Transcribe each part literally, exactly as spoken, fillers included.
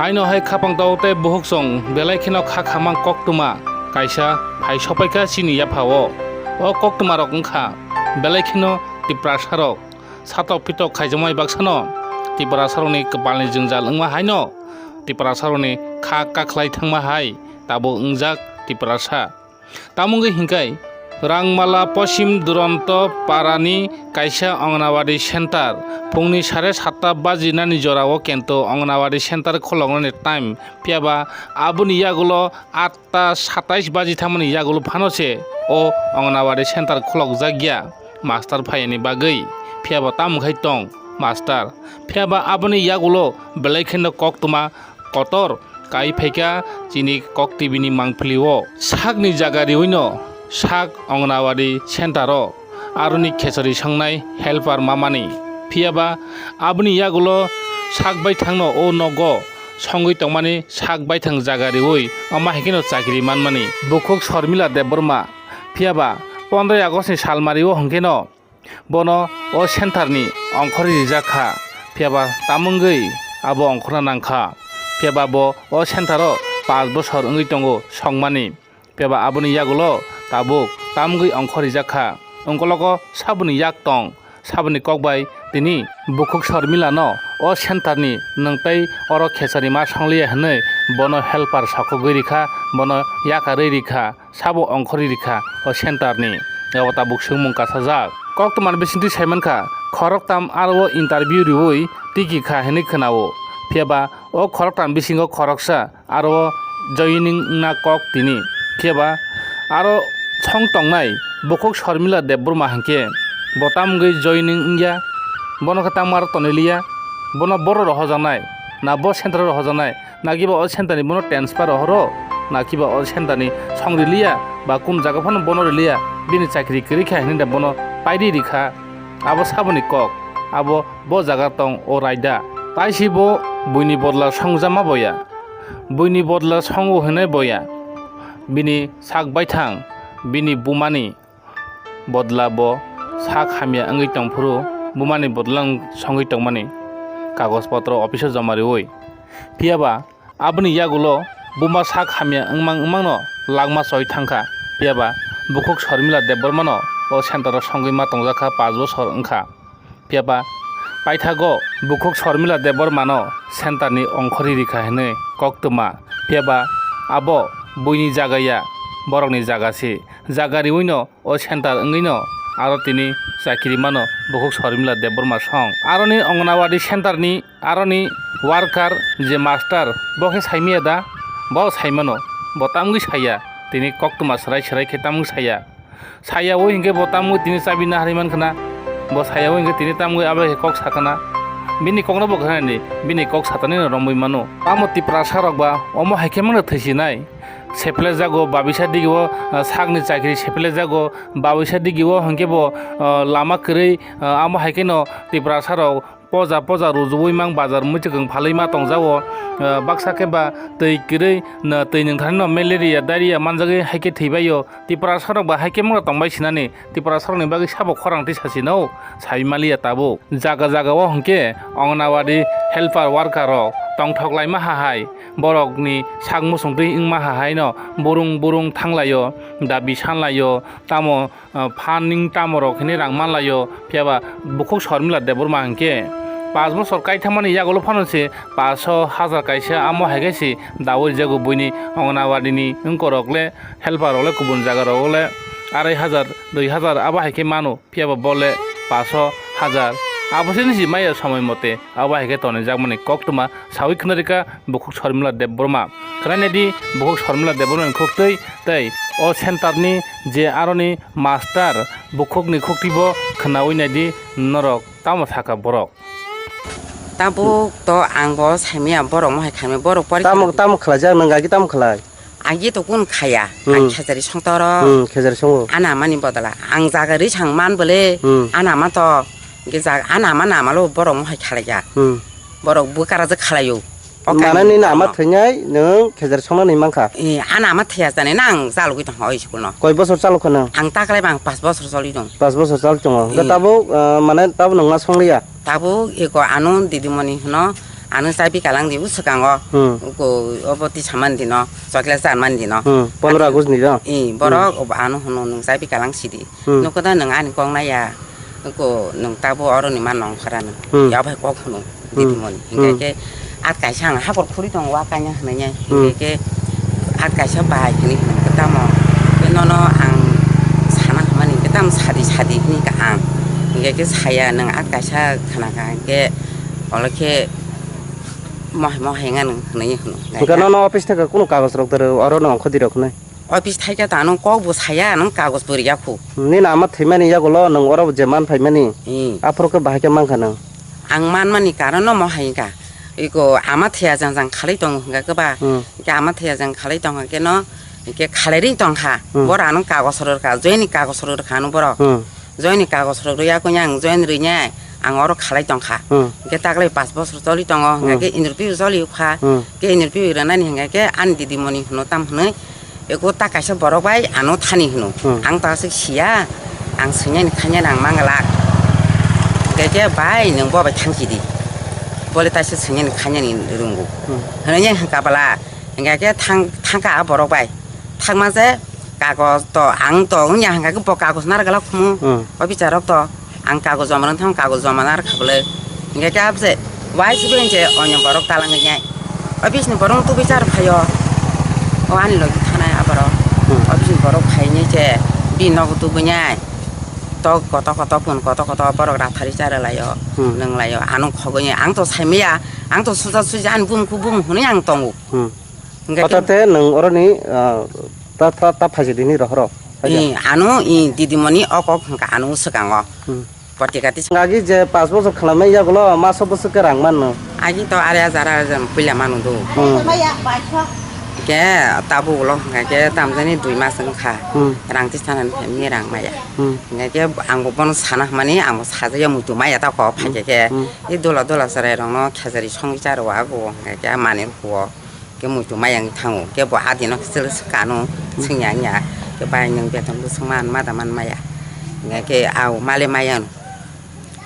Haino hai khapang tao tei buhuk chwng belai kheno kha khamang koktwma kaisa phai sopaikha chini yaphao. O koktwmarok wngkha belai kheno Tiprasarok satok pitok khaijakmani baksano Tiprasarokni kwpalni jwngjal wngma haino Tiprasarokni kha kakhlai thangma hai tabuk wngjak Tiprasa. Tamo wngwi hinkhai, Rangmala Poschim Duronto Parani kaisa Anganwadi center phungni sare satta bajinani jorao kento Anganwadi center khuloknani time, phiyaba aboni yagulo atta satais baji thangmani yagulo phano se o Anganwadi center khulokjakya master phaiyani bagwi, phiyaba tamo khai tong master, phiyaba aboni yagulo belai kheno koktwma kotor kai phaikha chini kok tibini mangpili o. Sakni jaga riwino sak Anganwadi center o aroni khechari songnai helper mamani. Phiyaba aboni yagulo sak baithangno o nogo songwi tongmani sak baithang jaga riwi omo hai kheno chakri manmani. Bukhuk Sormila Debbarma phiyaba pondroi August ni salmari o hwnkhe no bono o center ni ongkhorwi rijak kha, phiyaba tamo wngwi abo ongkhorna nang kha, phiyaba bo o center o pash bosor wngwi tongo songmani, phiyaba aboni yagulo tabuk tamo wngwi ongkhor rijak kha. Ongkologo saboni yak tong, saboni kok bai tini Bukhuk Sormila no o center ni nwng tei oro khechari ma songliya hwnwi bono helper sokogwi rikha, bono yakarwi rikha. Sabo ongkhorwi rikha o center ni, abo tabuk swngmung kasajak. Koktwmani bisingtwi saimankha, khoroktam aro o interview riwi tiki kha hinwi khwnao. Phiyaba o khoroktam bisingo khoroksa aro o joining wngna kok tini. Phiyaba aro song tongnai Bukhuk Sormila Debbarma hinkhe bo tamo wngwi joining wngya, bono khe tamo aro tonwi liya, bono boro rohojaknai, na bo center o rohojaknai, na kiba o center ni bono transfer rohoro, na kiba o center ni song riliya, ba kun jaga phano bono riliya, bini chakri kwrwi kha hinwi da bono paidi rikha, abo saboni kok, abo bo jaga tong o raida. Taisi bo buini bodla songjama boya, buini bodla songo hinwi boya, bini sak baithang, bini bumani bodla bo sak hamya wngwi tongphuru bumani bodla wng songwi tongmani kagoj potro office o joma riwi. Phiyaba aboni yagulo buma sak hamya wngmang wngmangno langma choi thangkha. Phiyaba Bukhuk Sormila Debbarmano o center o songwi ma tongjakha pash bosor wngkha. Phiyaba paithago Bukhuk Sormila Debbarmano center ni ongkhorwi rikha hinwi koktwma. Phiyaba abo buini jaga ya, borokni jaga se. Jaga riwino o center wngwino aro tini chakiri mano Bukhuk Sormila Debbarma song. Aroni Anganwadi center ni aroni worker je master bo khe saimaya da? Bo saimano, bo tamgwi saya, tini koktwma swrai swrai khe tamgwi saya. Saya o hinkhe bo tamgwi tini chabi naharwi mankha na? Bo saya o hinkhe tini tamgwi abo hai kok sakha na? Bini kokno bo khanani, bini kok satani no romwi mano. Tamo Tiprasa rok ba omo hai khe mano thwisinai. Seplejago babisa digi o, ah, sakni chakri seplejago, babisa digi o hinkhe bo, ah, lama kwrwi, ah, amo hai kheno Tiprasa rok poja poja rujubui mang bazar muichwkang phalwi ma tongjago, ah, baksa khe ba twi kwrwi, na twi nwng thani no malaria, diarrhea manjagwi hai khe thwibaio. Tiprasa rok ba hai khe mano tongbai sinani, Tiprasa rokni bagwi sabo khorang twi sasino sai maliya tabuk. Jaga jaga o hinkhe Anganwadi helper worker rok tongthok laima hahai. Borokni sak muchung twi wngma hahaino burung burung thanglaio, dabi sanlaio, tamo, ah, phaning tamorok hinwi rang manlaio, phiyaba Bukhuk Sormila Debbarma hinkhe pash bosor kaithangmani yagulo phano se pash hajar kaisa amo hai khe se daui rijago buini Anganwadini wngkorok le, helper rok le, kubun jaga rogo le arai hajar, dui hajar abo hai khe mano. Phiyaba bo le pash hajar. Abo se nisi maya somoi mote abo hai khe tonijakmani koktwma saui khna rikha Bukhuk Sormila Debbarma. Khna naidi Bukhuk Sormila Debbarma ni khuktwi tei o center ni je aroni master Bukhuk ni khuktwi bo khnaui naidi norok tamo sakha borok. Tabuk to ang bo saimaya borok mo hai khaimaya borok pori. Tamo, tamo khlaijak nwng agi tamo khlai? Agi to kun khaya, ang Hmm. khejari songtoro. Hmm, khejari songo. Ana mani bodala, ang jaga ri sang man bole, Hmm. ana ma to, ge jaga, ana ma nama lo borok mo hai khalaiya. Hmm. Borok bwkara je khalaio. O Mana kainwi ni nama borokno. Thwinai nwng khejari songna ni mankha? Eh, ana ma thaya jani nang jalugwi tong hoi school no. Koi bosor chalukha nwng? Ang taklai bang pas bosor choli dong. Pas bosor chal tongo. Hwnkhe Eh. Tabuk, ah, mane tabuk nwng ma songliya? Tabuk eko ano didimoni hwno Ano chabi kalang di, o swkango. Hmm. Ko, obo tisa man dino, chocolate chan man dino. Hmm, pondro August ni do? I, borok, Hmm. obo ano hwno, nwng chabi kalang sidi. Hmm. Nokho da nwng ani kok naiya. Ko nwng tabo oro ni man nong khara nwng. Hmm. Ya bai kok hwno, Hmm. didimoni. Hmm. Hingke ke at kaisa ang hapor khuri tongo, wa kanya hwnwi nai. Hmm. Hingke ke at kaisa bai hwnwi hwnwi ke tamo. Ke nono ang sana hwnmani ke tamo sadi sadi hwnwi ka ang. Hingke ke saya nwng at kaisa khna ka hingke olo khe mohai mohai ngan hwnwi hwno. Hingke nono office thaka kunu kagoj rok doro oro no ongkhodi rok hwnwi? Office thaika ta nwng kok bo saya, nwng kagoj bo riya khu. Nini ama thwimani yagulo nwng oro je man phaimani. Hmm. Aphuru khe bahai khe mankha nwng? Ang manmani karon no mohai ka. Iko ama thaya jang jang khalai tongo hwnkha khe ba. Hmm. Ke ama thaya jang khalai tongo khe no, ke khalai ri tongkha. Hmm. Bora nwng kagoj rwkha, joini kagoj rwkha no borok. Hmm. Joini kagoj rok rwya khe ang join rwinai ang oro khalai tongkha. Hmm. Hingke taklai pash bosor choli tongo, hingke Hmm. ke interview choli kha. Hmm. Ke interview rwnani hingke ke ani didimoni hwno tam hwnwi eko ta kaisa borok bai ano thani hwno. Hmm. Ang ta aswk siya, ang swinani khainani ang manglak. Hingke ke bai nwng bo bai thangchidi. Bole taisa swinani khainani rwngo. Hmm. Hwnwi hwnkha bwla. Hingke ke thang, thangkha a borok bai. Thangma se kagoj to, ang to wngya hingka khe bo kagoj narwk glak khumu. Hmm. O bichar rok to ang kagoj joma rwng thang, kagoj joma narwk kha bwle. Hingka khe abse wai se beng je onyo borok talang wngnai. Office ni borok tubui char phaio. O ani logi thanai aborok. Hmm. Office ni borok phainai se bini nogo tubui nai. To koto koto phun koto koto borok rathari chara laio. Hmm. Nwng laio. Ano khogoi ang to saimaya. Ang to suja suja ani bumkhu bum hwnwi ang tongo. Hmm. Hingke Kota ke te nwng oroni, ah, ta, ta, ta phaji dini rohoro. Phaja. I, ano, i, didimoni o kok hingka ano swkango. Hmm. Poti kati Agi je pash bosor khwlangmani yagulo maso bwswk khe rang mano? Agi to are hajar, are hajar puila manu do. Hmm. Ke tabu ulo hingka ke tamjani dui mas wngkha. Hmm. Rang tisanani phaimani rang maya. Hmm. Hingka ke ang bo bono sana hwnmani ang bo sajaya muitu maya ta kok Hmm. phaikhe ke. Hmm. I dola dola chwrai rokno khejari songwi charo ago hingka ke mani huo. Ke muitu maya wngwi thango, ke bo adino khe chwla swkano, swngya wngya, ke bai nwng beton bwswk man, mada man maya. Hingke ke au male maya ano,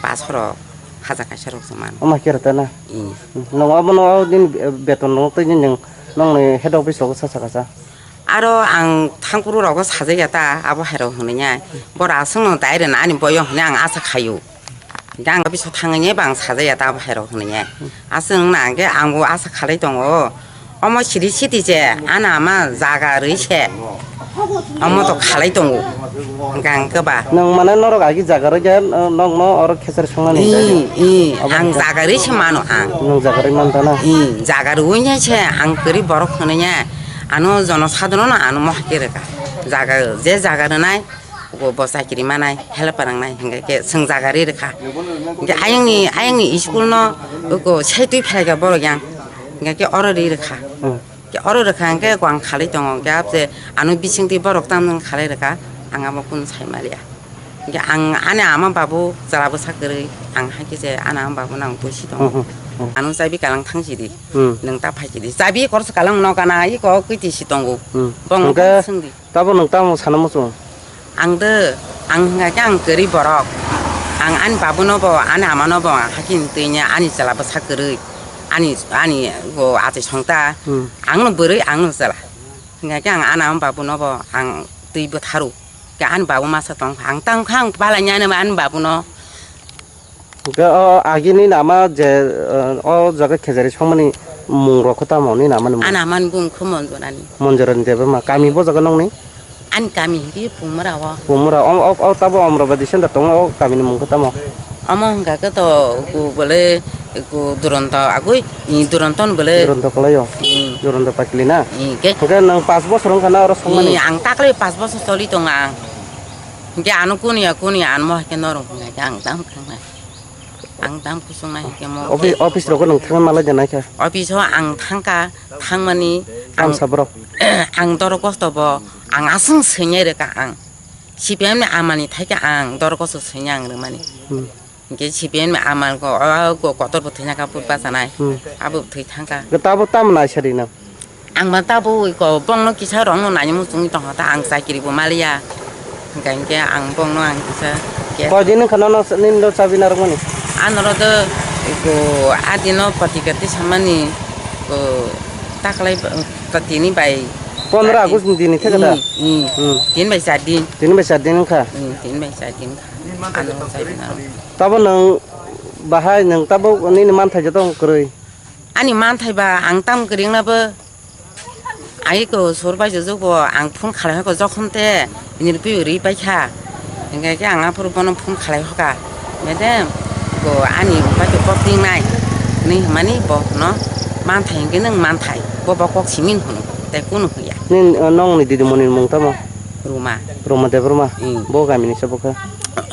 pash rok, haja kaisa rok se mano. Oma khe rwtana? I. Nwng obono o din beton rok twi nwng nongni head office rogo sa sakha sa? Aro ang thangphuru rogo sajaya ta, abo hai rok hwnwi ya. Bora aswkno dai rwna ani boyo hwnwi ang asa khaio. Hingke ang office o thangwi bang sajaya ta bahai rok hwnwi. Aswk wngna hingke ang bo asa khalai tongo. Omo siri siti je, ano ama jaga rwi se. Omo to khalai tongo. Hingke ang khe ba. Nwng mane norok agi jaga rwi khe, uh, nokno oro khesar songmani I, jaga? I, Obo ang hingke? Jaga rwi se mano ang. Nwng jaga rwi manta na? I, jaga rwi se ang kwrwi borok hwnwi. Ano jono sadrono ano mohai khe rwkha. Jaga, je jaga rwnai, Bo, bo chakri manai, helper wngnai, hingke ke chwng jaga ri rwkha. Hingke ayangni, ayangni school no, ko sai twi phaikha borok yang, hingke ke oro ri rwkha. Hmm. Ke oro rwkha hingke ko ang khalai tongo, hingke abse ano bising twi borok tam nang khalai rwkha, ang abo kunu sai maliya. Hingke ang ani ama babu chwla bwsa kwrwi, ang hai khe se ani ama babu no ang buisi tongo. Hmm, hmm, hmm. Ano chabi kalang thang sidi, Hmm. nwng ta phai sidi. Chabi korsa kalang no gana, iko kwtwi si tongo. Hmm. Bong Hingke swngdi. Tabo nwng tamo sana muchung? Ang de, ang hingka khe ang kwrwi borok. Ang ani babuno bo, ani amano bo, ang hakhe twi ani chwla bwsa kwrwi. Ani, ani bo achai songta. Hmm. Ang no bwrwi, ang no chwla. Hingka khe ang ani ama babuno bo, ang twi bwtharu. Khe ani babu masa tong, ang tang kha, ang balai ani, ani babuno. Hingke o agini nama je, eh, o jaga khejari songmani mung rok khe tamo ni nama ni mung? Ani ama ni bung khe Monjorani. Monjorani debema. Kami bo jaga nongni? Ani kami hingke Pumura o. Pumura. O, o, o tabo Amravati center tongo, o kami ni mung khe tamo? Omo hingka khe to ku bole ku Duronto agoi, i Duronto ni bole. Duronto kalaio? Hmm. Duronto pakili na? Hingke. Hingke nang pas bosor wngkha na oro songmani? I, ang takle pas bosor choli tongo ang. Hingke ano kuniya, kuniya anmo hai khe norok hingka khe ang tamo khangnai. Ang tamo kusung nai hingke mo. Office, office rogo nang thangna malai de nai khe? Office o ang thangka, thangmani ang, Tamsa borok? Ang doro kosto bo, ang aswng sengya reka ang. C P M ni amani thaike ang doro kosto sengya ang rwmani. Hmm. Hingke C P M ni ama ko, o, ko, kotor bo thwina ka put bachanai. Hmm. Abo thwi thangka. Tabo tamo nai sari nang? Ang ma tabo ko bongno kisa rongno nani muchungwi tongkha ta, ang chakiri bo maliya. Hingka hingke ang bongno ang kisa ke. Koi din wngkha nono nini do chabi narwkmani? Anoro do Ko adino patikati samani ko taklai pa-, patini bai Pondro char din. August ni dini theka da? Hmm, hmm. Hmm. Tin bai char din. Tin bai char din wngkha? Hmm, tin bai char din wngkha. Ano chai na. Tabo nwng bahai nwng tabo nini manthai joto kwrwi? Ani manthai ba ang tam kwrwi wngna bo Ai ko sur bai jujak bo ang phone khalai hoko jokhon te nirpi ri pai kha. Hingke ke ang aphuru bono phone khalai hoka. Madam, ko ani bai ko kok ting nai. Ni mani bo no manthai hingke nang manthai. Bo bo kok simin hunu. Te kunu huya. Nin, uh, nong ni didi moni mung tamo? Ruma. Ruma Debbarma. Hmm. Bo kami ni sabo kha?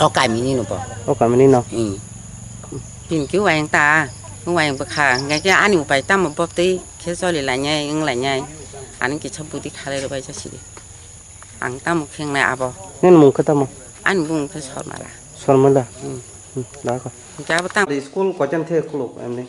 O kami ni no bo. O kami ni no. Hmm. Pin ki wayang ta. Wayang bwkha. Hingke ke ani upai tamo bo tei. Khe choli lainai, wng lainai, ani kisa budi khalai rwbai jasi di. Ang tamo khe wngnai abo. Nini mung khe tamo? Ani bumung khe Sormala. Sormala? Hmm. Hmm, da kho. Hingke abo tamo. School koicham the khuluk emni?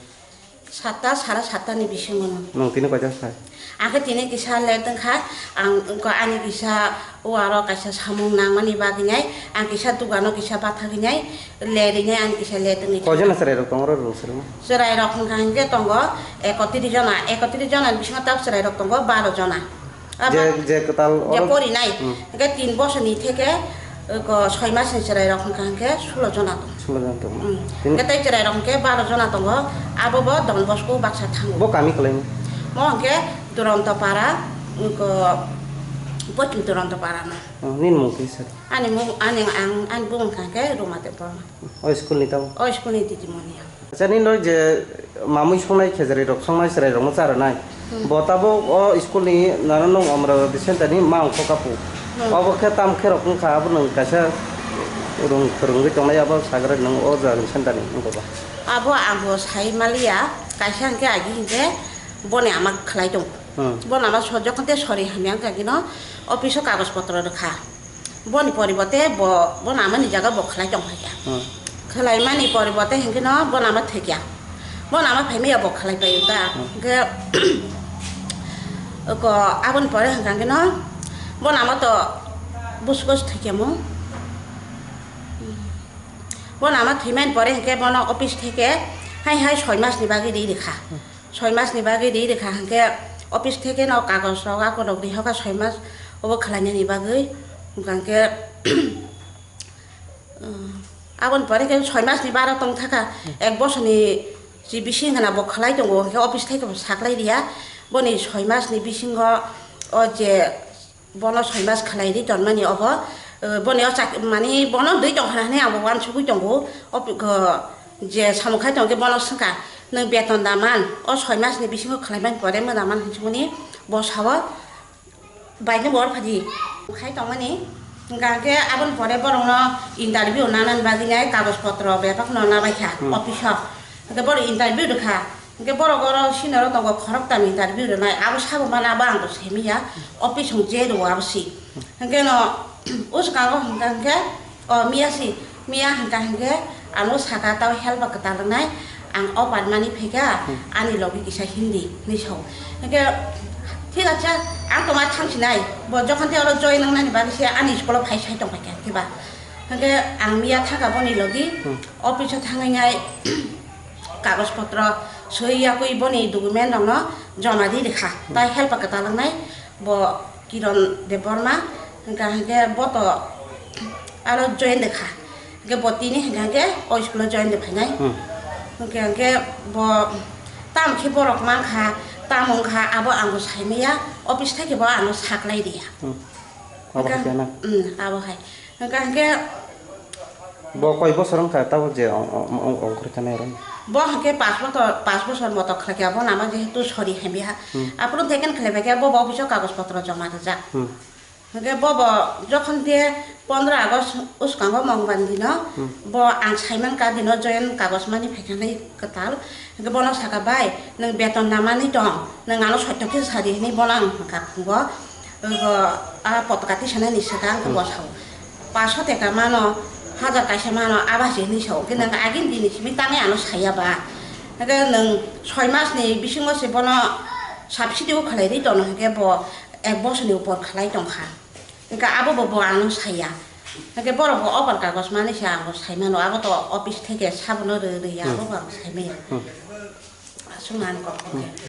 Satta, sara satta ni bisingo no. Nwng tini koicham sai? Ang khe tini kisa late wngkha, ang wngkha ani kisa o aro kaisa samung nangmani bagwi nai, ang kisa dukano kisa bathagwi nai, Lerine ang kisa le tongwi. Koi jona chwrai rok tongo oro rwng swrwngma? Chwrai rok hwnkha hwnkhe tongo ekotris jona, ekotris jona ni bisingo tab chwrai rok tongo baro jona. Abo je, je kwtal je oro porinai, hmm, hwnkhe tin bosor ni theke, uh, ko soi mas ni chwrai rok hwnkha hwnkhe sulo jona tongo. Sulo jona tongo. Hmm. Tin hwnkhe tei chwrai rok hwnkhe baro jona tongo, abo bo Don Bosco baksa thango. Bo kami kwlaini? Mo hwnkhe Duronto Para, uh, ko Poiching Duronto Para no. Oh, nini mung kisa? Ani mung, ani ang, ani bumung hwnkha hwnkhe Ruma Debbarma. O school ni tamo? O school ni didimoni ang. Acha, nini je mamui songnai, khejari rok songnai, chwrai rokno cha rwnai. Hmm. Bo tabuk o school ni nano nwng Omroti center ni ma ongkho kapu. Hmm. Obo khe tam khe rok wngkha, abo nwng kaisa rwng, phwrwngwi tongnai, abo sagrai nwng o jaga ni center ni wngkha ba? Abo ang bo sai maliya, kaisa hwnkhe agi hwnkhe boni ama khlai tongo. Hmm. Boni ama so-, jokhon te sori hamya wngkha khe no office o kagoj potro rwkha. Boni poribote bo, bo namani jaga bo khlai tong phaikha. Hmm. Khlai mani poribote hinkhe no bo nama thwikya. Bo nama phaimaya bo khlai paio ta. Hmm. Hinkhe ko aboni pore hinkha hinkhe no bo nama to buskos thwikya mo. Bo nama thwimani pore hinkhe bono office theke hai hai soi mas ni bagwi ri rikha. Hmm. Soi mas ni bagwi ri rikha hinkhe office theke no kagoj rok akorok ri hoka soi mas obo khlainani bagwi. Hwnkha hinkhe, um, aboni pore khe soi mas ni baro tong thaka, ek bosor ni si bising gana bo khlai tongo, hinkhe office theke bo saklai riya. Boni soi mas ni bisingo o je Bono soi mas khlai ri tonmani obo, eh, boni o chak-, mani bono dui tong hwnna hwnwi ang bo uansugui tongo. O pi-, ko, je samung khai tongkhe bono swngkha, "Nwng beton da man, o soi mas ni bisingo khlai mani pore ma da man?" hwnwi swngmani bo sao, "Bai nw bo oro phai di." Khai tongmani, hwnkha khe aboni pore borokno interview nanani bagwi nai kagoj potro bebak no nabaikha Hmm. office o. Hwnkhe borok interview rwkha. Hwnkhe borok oro senior o tongo, khoroktam interview rwnai, abo sabo mana abo ang bo simi ya, office hwn je rwo abo si. Hwnkhe no, uskango hwnkha hwnkhe, o miya si, miya hwnkha hwnkhe ano saka tao help ba kwtal rwnai, ang o panmani phaikha, ani logi kisa Hindi hinwi sao. Hwnkhe, thik acha, ang tongma thang sinai, bo jokhon tei oro join wngnani bagwi se ani school o phai sai tong phaikha, hwnkhe ba. Hwnkhe ang miya thangkha boni logi, Hmm. office o thangwi nai, kagoj potro soi yakui boni document rokno joma di rikha. Hmm. Tai help kwtal wngnai bo Kiron Debbarma, hwnkha hwnkhe bo to aro join rikha. Hwnkhe bo tini hwnkha hwnkhe o school o join rikha nai. Hmm. Hwnkha hwnkhe bo tam khe borok mankha, tam wngkha abo ang bo saimaya, office thai khe bo ano saklai riya. Hmm. Abo Hwnkha-, hai khe na? Hmm, abo hai. Hwnkha hwnkhe Bo koi bosor wngkha tabuk je ong-, ong-, ong-, ongkhorwi thanai oro? Bo hwnkhe pash botor, pash bosor moto khlaikha, bo nama jehetu sori hamya. Hmm. Aphuru theken khlaibai khe bo, bo office o kagoj potro joma rijak. Hmm. Hwnkhe bo, bo jokhon khe pondro August uskango Mongban dino, Hmm. bo ang saimankha dino join kagoj mani phaikha nai kwtal. Hwnkhe bono sakha, "Bai, nwng beton namani tong, nwng ano soitto khe sadi," hinwi bono ang hwnkha phungo. Obo a potoka tisanani swkang khe Hmm. bo sao, "Paso teka mano, hajar kaisa mano," abo se hinwi sao. Hwnkhe nwng agini dini simi tangwi ano saya ba? Hwnkhe nwng soi masni bisingo se bono subsidy o khlai ri tono, hwnkhe bo ek bosorni upor khlai tongkha. Hwnkhe abo bo, bo ano saya. Hake borok bo obar kagos mani se ang bo sai mano, abo to office theke sabono rw rw ya, hmm, abo bo ang sai maya. Hmm. Aswk nang kok kok khe.